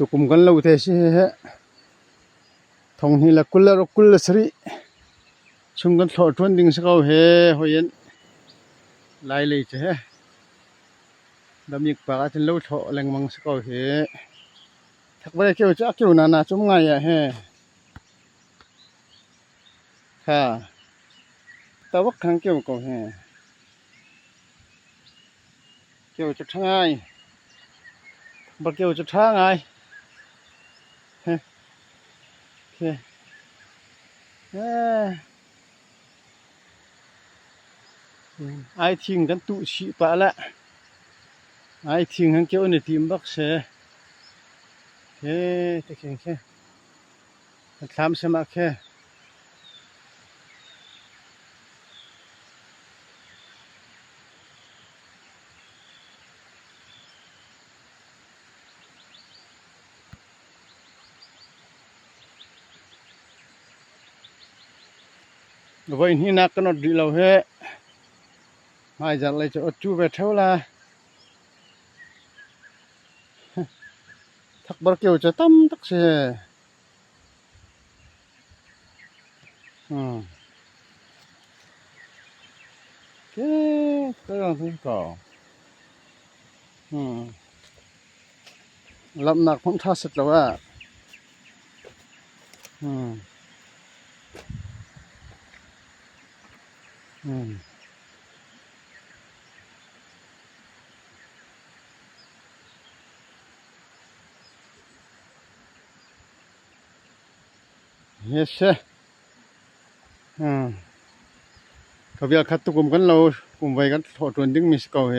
ຕຸກຸມກັນເລີເຕຊິເຮ ທ່ອງຮີລະກຸນລະຣະກຸນລະສະຣິ ຊຸມກັນເທາະທວນດິງສະເກົາເຮ ໂຮເຢັນ ລາຍເລີຈະເຮ ດຳອີກປາກອາຈານເລົາເທາະແລງມັງສະເກົາເຮ ທັກບໍ່ໄດ້ເກວຈະເກວນານາຈຸມງາຍອະເຮ ຄ່າ ຕາວັກຄັງເກວເກົາແຮ ເກວຈະທາງງ່າຍ ບໍ່ເກວຈະທາງງ່າຍ ເຮ ເຮ ເອີ ອາຍທິງກັນຕຸຊິປະລະ ອາຍທິງຫັ້ນເກວໃນຕີມບັກເຊ ເຮ ຕະເຄງເຄ ສາມສະໝາກແຄ ໄວ້ນີ້ນະກະນອດດີລາວເຮ ມາຈັດເລີຈະອົດຈູແບເທົລາ ທັກບໍ່ເກວຈະຕຳຕັກເຊ ອືມ ເກ ເຕີງຄືເກົ່າ ອືມ ລັບນັກພົນທາສິດລະວ່າ ອືມ ອືມ ເຮັດເຊ ອາ ກະວຽກຂັດຕຸກຸມກັນລາວ ກຸມໄວ້ກັນໂທດວັນດຶງມີສະເກົາເຮ